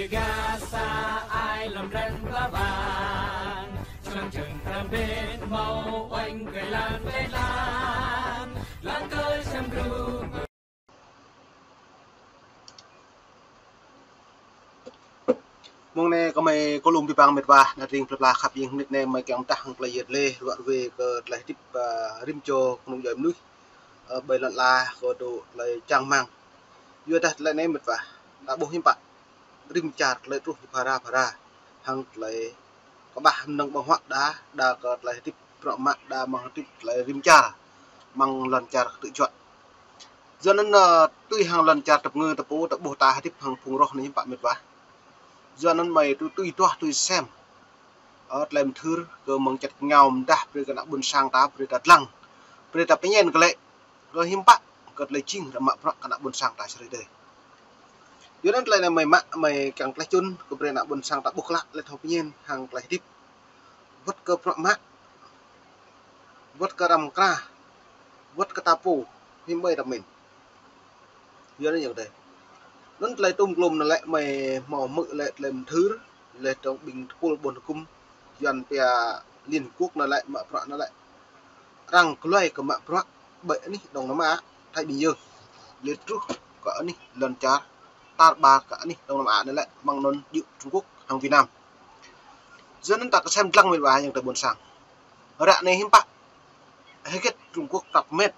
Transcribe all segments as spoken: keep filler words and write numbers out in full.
Gaza ai lăm răng ba bang, săng chăng tram bên mâo oanh kơ lan lĕ lan, lan kơ săng gru. Mông anei kơ mei kơ lŭm bi bang mĭt wa, na tring plei pla khăp ing mnĭt anei mei kiăng mdah hŏng klei yăl dliê, ruă ruê kơ klei hdĭp, ơ, rĭm čô knŭk djuê mnuih, ơ, ƀai lăn ala kơ dôk klei čang hmăng. Yua dah klei anei mĭt wa, ta ƀuh hiam pă. Rĭm čar klei truh phara phara. Hăng klei kƀah mnơ̆ng ƀơ̆ng huă đa, đa kơ klei hdĭp bruă mă, đa mơ̆ng hdĭp klei rĭm čar. Mơ̆ng lăn čar ktư̆ juă. Yua anăn, ơ, tui hăng lăn čar tăp ngư tăp pô, ta ƀuh ta hdĭp hăng phung roh anei hiam pă mĭt wa. Yua anăn mei tui, tui duah tui sem. Ơ, klei mthưr kơ mơ̆ng čăt kngao mdah brei kơ ană ƀuôn sang ta, brei ta dlăng. Brei ta pơñen kơ lĕ. Kơ hiam pă, kơ klei jing arăng mă bruă kơ ană ƀuôn sang ta srei dê. Yua anăn klei anei mei mă, mei kiăng klei čŭn, kơ brei ană ƀuôn sang ta ƀuh klă, leh thâo pơñen, hăng klei hdĭp. Wăt kơ bruă mă, wăt kơ răm kra, wăt kơ ta pô, hiam ƀai ta mĭn. Yua anăn yơh dê. Anăn klei tŭm klŭm anăn lĕ mei mâo hmư̆ lĕ klei mthưr, leh dơ̆ng ƀĭng tơpul ƀuôn hgŭm, Yuăn pia Liên Hợp Quốc anăn lĕ mă bruă anăn lĕ. Arăng kluai kơ mă bruă ƀơi anih Đông Nam Á, Thái Bình Dương. Leh truh kơ anih lăn čar, tar ƀar kơ anih Đông Nam Á anăn lĕ, mơ̆ng anăn djŏ Trung Quốc hăng Việt Nam. Yua anăn ta ksem dlăng mĭt wa ayŏng adei ƀuôn sang. Ră anei hiam pă. Hgĕt Trung Quốc prăp mĕt.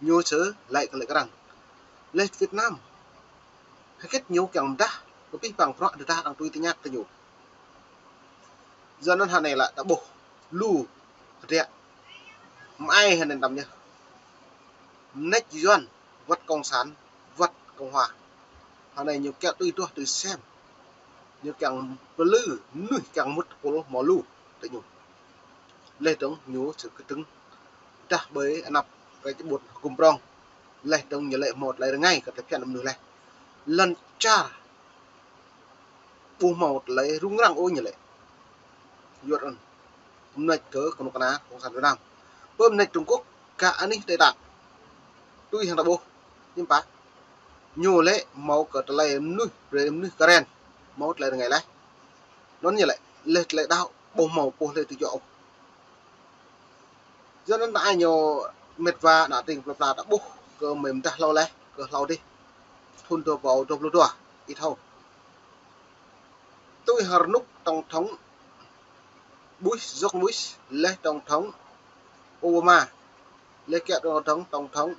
Ñu sơ̆ lač kơ lĕ kơ arăng. Leh Việt Nam. Hgĕt ñu kiăng mdah, kơ pih păng bruă tơdah arăng tui tơñak kơ ñu. Yua anăn hơnei lĕ ta ƀuh. Lu. Kdriă. Mơai hơnei tăm yơh. Mnêč Yuăn, wăt Cộng sản, wăt Cộng hòa. Hơnei ñu kiăng tui duah tui sem. Ñu kiăng plư, mnuih kiăng mŭt tơpul mâo lu, tơ ñu. Leh dơ̆ng ñu sơ̆ kdơ̆ng dah ƀơi anăp kơ ƀuôn hgŭm prŏng. Leh dơ̆ng ñu lĕ mâo klei rơngai kơ klei bhiăn mnuih leh. Lăn čar ƀu mâo klei rŭng răng ôh ñu lĕ. Yua anăn. Mnêč kơ knŭk kna Cộng sản Việt Nam. Pơ mnêč Trung Quốc, kơ anih Tây Tạng. Tui hăng ta ƀuh. Hiam pă. Ñu lĕ mâo kơ klei mnuih, brei mnuih Karen. Mâo klei rơngai leh. Anăn ñu lĕ, leh klei đăo, ƀu mâo pô leh tui jŏ ôh. Yua anăn ta ai ñu mĭt wa ană tring plei pla ta ƀuh kơ mei mdah hlâo leh, kơ hlâo dih. Thŭn dua êbâo dua pluh dua, ih thâo. Tui hăng rnuk Tổng thống Bush, George Bush, leh Tổng thống Obama, leh kiă Tổng thống, Tổng thống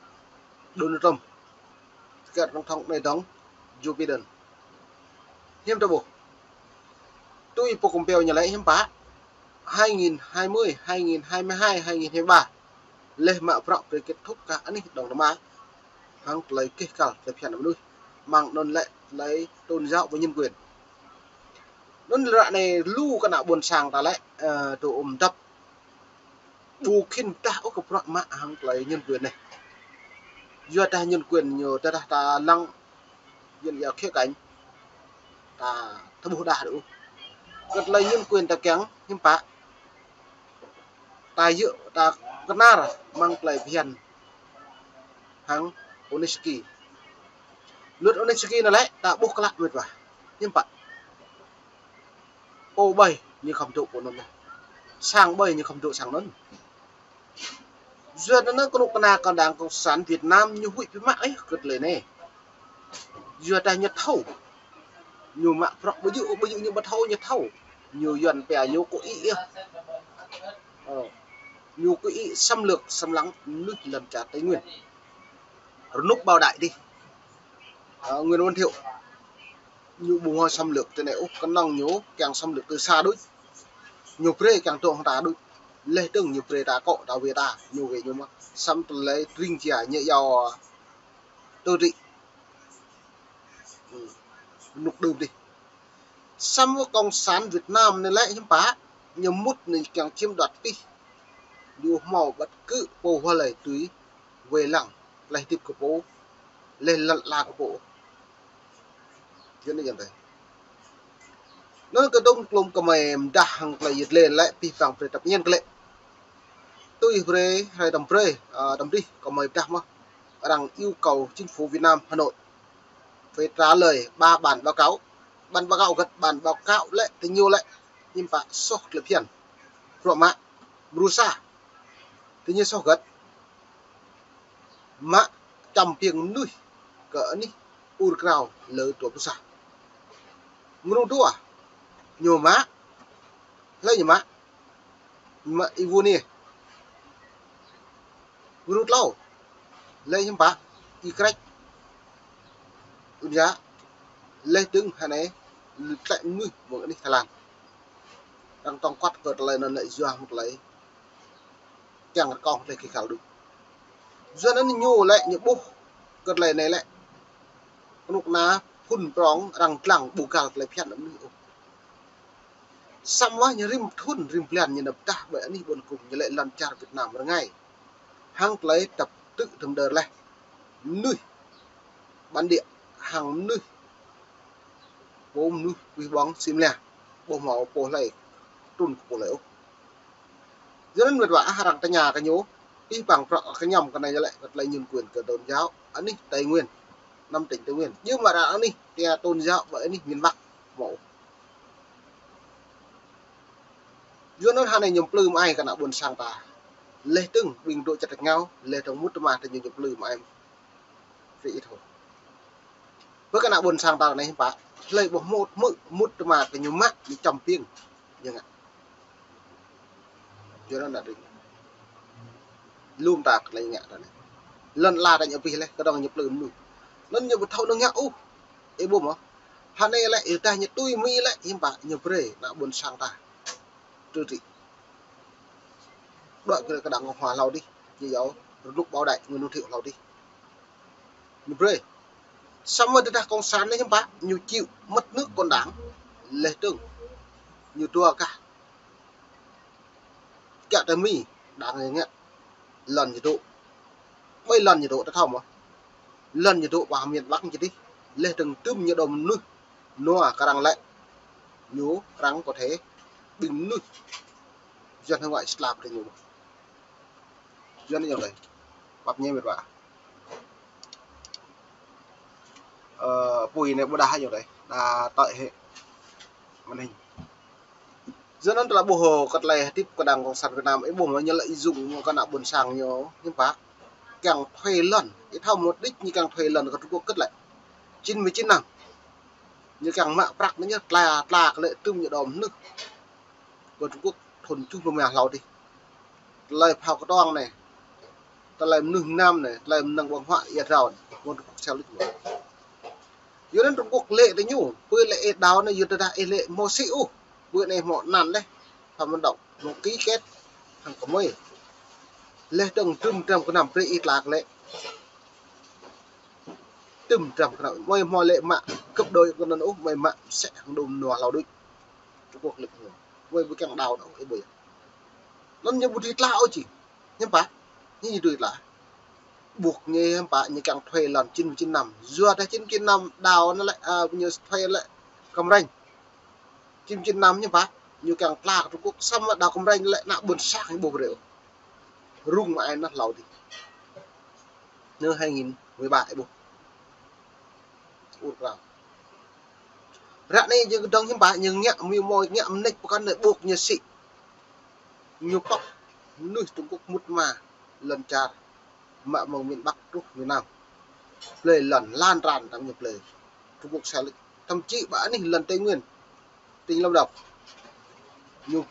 Donald Trump, kiă Tổng thống anei dơ̆ng Joe Biden. Hiam ta ƀuh. Tui pô kơ mpio ñu lĕ hiam pă. Hai nghìn hai mươi, hai nghìn hai mươi hai, hai nghìn hai mươi ba. Leh mă bruă brei kết thúc kơ anih Đông Nam Á. Hăng klei keh kal, klei bhiăn mnuih. Mơ̆ng anăn lĕ klei tôn giáo và nhân quyền. Anăn ră anei lu kơ ană ƀuôn sang ta lĕ, ơ, tơ ôm dăp. Ƀu khĭn dah ôh kơ bruă mă hăng klei nhân quyền anei. Yua dah nhân quyền ñu dah dah ta lăng nhân quyền khía cạnh. Ta tơ ƀuh dah ôh. Kơ klei nhân quyền ta kiăng hiam pă. Ta yơh ta knar mơ̆ng klei bhiăn hăng UNESCO. Luật UNESCO anăn lĕ ta ƀuh klă mĭt wa. Hiam pă. Pô ƀai ñu khăm dôk pô anăn. Sang ƀai ñu khăm dôk sang anăn. Yua anăn knŭk kna kơ đảng Cộng sản Việt Nam ñu huĭ bi mă ih kơ klei anei. Yua dah ñu thâo. Ñu mă bruă ƀu djŏ, ƀu djŏ ñu ƀu thâo ñu thâo. Ñu Yuăn pia ñu kơ ih yơh. Ơ. Ñu kơ ih xâm lược, xâm lăng mnuih lăn čar Tây Nguyên. Rnuk Bảo Đại dih. Ơ, Nguyễn Văn Thiệu. Ñu ƀu hmâo xâm lược tơ anei ôh, knŏng ñu kiăng xâm lược tơ sa đuč. Ñu brei kiăng dôk hŏng ta đuč. Leh dơ̆ng ñu brei ta kŏ ta wê ta, ñu wê ñu mơh. Săm tơlơi tring jia ñu yua tơ đĭ. Rnuk đưm dih. Săm Cộng sản Việt Nam anei lĕ hiam pă, ñu mŭt anei kiăng chiếm đoạt pih. Ñu hmâo bất cứ pô hlei tui wê lăng, klei hdĭp kơ pô, leh lăn ala kơ pô. Yua anăn yơh dih. Anăn kơ dơ̆ng klŭm kơ mei mdah hăng klei yăl dliê lĕ pih păng brei ta pơñen kơ lĕ. Tui brei, hrei tăm brei, ơ, tăm dih kơ mei mdah mơh. Arăng yêu cầu chính phủ Việt Nam Hà Nội phải trả lời ba bản báo cáo. Bản báo cáo găt, bản báo cáo lĕ, ti ñu lĕ, hiưm pă soh klei bhiăn. Bruă mă, mrô sa. Ti ñu soh găt. Mă čăm piêng mnuih kơ anih ur krao lơ dua pluh sa. Mrô dua, ñu mă, hlei ñu mă, mă Y Wô Niê. Mrô tlâo, leh hiưm pă, Y Krêč. Ŭn ya, leh dơ̆ng hơnai, tlĕ mnuih mơ̆ng anih Thái Lan. Arăng tŏng kuăt kơ tlei anăn lĕ yua mơ̆ng tlei kiăng rơkâo tlei kơ kal đuč. Yua anăn ñu lĕ ñu ƀuh kơ tlei anei lĕ knŭk kna phŭn prŏng arăng dlăng ƀu găl tlei bhiăn mnuih ôh. Samơ̆ ñu rĭm thŭn rĭm blan ñu nao ptah ƀơi anih ƀuôn kŭm ñu lĕ lăn čar Việt Nam rơngai. Hăng tlei tăp tư̆ tŭm đơr leh. Mnuih bản địa hăng mnuih pô mnuih wih ƀơ̆ng sĭ mlia. Ƀuh mâo pô hlei trŭn kơ pô hlei ôh. Yua anăn mĭt wa ah arăng tơña kơ ñu, pih păng prăk kơ ñăm kơ anei lĕ, kơ tlei nhân quyền kơ tôn giáo, anih Tây Nguyên, năm tỉnh Tây Nguyên. Yua mă arăng anih, tia tôn giáo, ƀơi anih miền Bắc, mâo. Yua anăn hơnai ñu mplư mơai kơ ană ƀuôn sang ta. Leh dơ̆ng, ƀing dôk čăt ngao, leh dơ̆ng mŭt tơma ta ñu ñu mplư mơai. Ri ih thâo. Bơ kơ ană ƀuôn sang ta anei hiưm pă, hlei ƀuh mŭt mơ̆, mŭt tơma kơ ñu mă, ñu čăm piêng. Ñu ngă. Yua anăn ană ri. Lŭm ta kơ tlei ngă ta anei. Lăn ala ta ñu pih leh, kơ dŏng ñu mplư mnuih. Anăn ñu ƀu thâo năng ngă ôh. Ih ƀuh mơ̆. Hơnai lĕ, ih dah ñu tui Mi lĕ, hiưm pă, ñu brei, ană ƀuôn sang ta. Tui tui. Đuĕ kơ kơ đảng Cộng hòa hlâo dih, ñu yâo, rơnŭk ƀâo đai, Nguyễn Văn Thiệu hlâo dih. Ñu brei. Samơ̆ tơdah cộng sản anei hiưm pă, ñu chịu mất nước còn đảng, leh dơ̆ng. Ñu dua kah. Kiă tơ Mi, đảng ñu ngă. Lăn ñu dôk. Ƀơi lăn ñu dôk, ta thâo mơ̆. Lăn ñu dôk ƀă miền Bắc ñu dih. Leh dơ̆ng tŭm ñu đom mnuih. Nua kơ arăng lĕ. Ñu arăng có thể ƀing mnuih. Yuăn hơngă slap tơ ñu. Yuăn ñu lĕ. Pap ñu mĭt wa. Ơ, pui anei ƀudah ñu lĕ. Đa tơi hĕ. Màn hình. Yua anăn tơlơi ƀuh kơ tlei hdĭp kơ đảng cộng sản Việt Nam, ih ƀuh mơ̆ ñu lĕ ih dùng mơ̆ kơ ană ƀuôn sang ñu, hiưm pă. Kiăng thuê lăn, ih thâo mơ̆ đĭč ñu kiăng thuê lăn kơ Trung Quốc kơt lĕ. Chín mươi chín năm. Ñu kiăng mă prăk ñu tla, tla kơ lĕ tŭm ñu đom mnuih. Kơ Trung Quốc thŭn čuh pluh êma hlâo dih. Tlei phao ktuang anei. Tlei mnuih mnam anei, tlei mnơ̆ng ƀơ̆ng huă ia drao anei. Kơ Trung Quốc sel lĕ. Yua anăn Trung Quốc lĕ tơ ñu, pui lĕ ih đao anei, yua tơdah ih lĕ mâo sĭ ôh. Pui anei mâo anăn leh, Phạm Văn Đồng, mâo ký kết hăng kmei. Leh dơ̆ng tŭm tram kơ năm brei ih tla kơ lĕ. Tŭm tram kơ năm, mei mâo lĕ mă gấp đôi kơ anăn ôh, mei mă msĕ hăng đôm nua hlâo đuč. Trung Quốc lĕ ñu. Mei ƀu kiăng đao anăn ôh, ih ƀuh yơh. Anăn ñu ƀu dưi tla ôh či. Hiưm pă, ñu dưi tla. Ƀuh ñu hiưm pă, ñu kiăng thuê lăn chín mươi chín năm. Yua dah chín mươi chín năm đao anăn lĕ, a, ñu thuê lĕ Cam Ranh. Chín mươi chín năm hiưm pă, ñu kiăng tla kơ Trung Quốc, samơ̆ đao Cam Ranh lĕ ană ƀuôn sang ñu ƀuh brei. Rŭng mă ai anăn hlâo dih. Nơ hai nghìn mười ba ih ƀuh. Ur krao. Ră anei ñu dơ̆ng hiưm pă, ñu ngă mĭ mâo ngă mnêč pơkăn anei ƀuh ñu sĭ. Ñu pŏk mnuih Trung Quốc mŭt mă lăn čar. Mă mơ̆ng miền Bắc truh miền Nam. Blei lăn lan tràn tăm ñu blei. Trung Quốc sel lĕ. Thậm chí ƀă anih lăn Tây Nguyên. Tỉnh Lâm Đồng. Ñu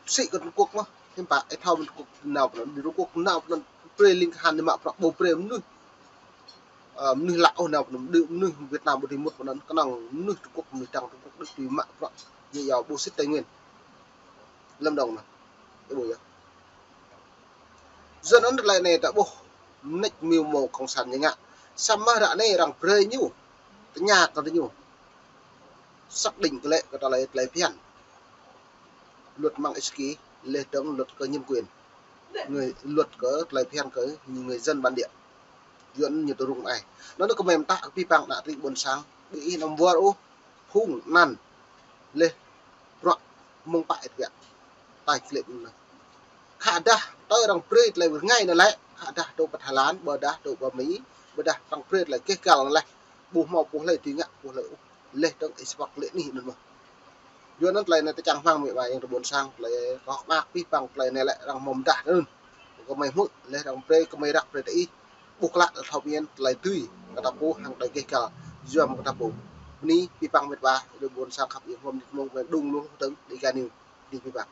sĭ kơ Trung Quốc mơh. Hiưm pă, ih thâo mơ̆ Trung Quốc nao pơ anăn. Trung Quốc nao pơ anăn. Brei ling kahan ñu mă prăk ƀu brei mnuih. Ơ, mnuih lă ôh nao pơ anăn. Đơ mnuih Việt Nam ƀu dưi mŭt pơ anăn. Knŏng mnuih Trung Quốc, mnuih dăng Trung Quốc đơ dưi mă prăk. Ñu yua ƀu sĭt Tây Nguyên. Lâm Đồng anăn. Ih ƀuh yơh. Yua anăn tlei anei ta ƀuh mnêč mĭ mâo cộng sản ñu ngă. Samơ̆ ră anei arăng brei ñu. Tơña kơ ñu. Xác định kơ lĕ kơ tlei, tlei bhiăn. Luật mạng ích kỷ, leh dơ̆ng luật kơ nhân quyền. Người, luật kơ tlei bhiăn kơ người dân bản địa. Yua anăn ñu tơ rŭng ai. Anăn kơ mei mtă kơ pih păng ană ri ƀuôn sang. Bi ih năm war ôh. Phung anăn. Leh. Bruă mơ̆ng pă ih tơbiă. Tač lĕ ƀuh anăn. Khă dah, tơ arăng brei tlei rngai anăn lĕ. Khă dah dôk pơ Thái Lan, ƀôdah dôk pơ Mi, ƀôdah arăng brei tlei keh kal anăn lĕ. Ƀu mâo pô hlei dưi ngă, pô hlei ôh. Leh dơ̆ng ih sbak leh anih anăn mơh. Yua anăn tlei anei ti čang hmăng mĭt wa ayŏng adei ƀuôn sang, tlei kâo mă bi păng tlei anei lĕ arăng mâo mdah anăn. Kơ mei hmư̆, leh arăng brei kơ mei răk brei ti ih. Ƀuh klă thâo miên tlei tui kơ ta pô hăng tlei geh găl yuôm kơ ta pô. Bni bi păng mĭt wa, adei ƀuôn sang khăp ih hmư̆ mnĭt mông mei đung lu dơ̆ng Dega News. Bni bi păng.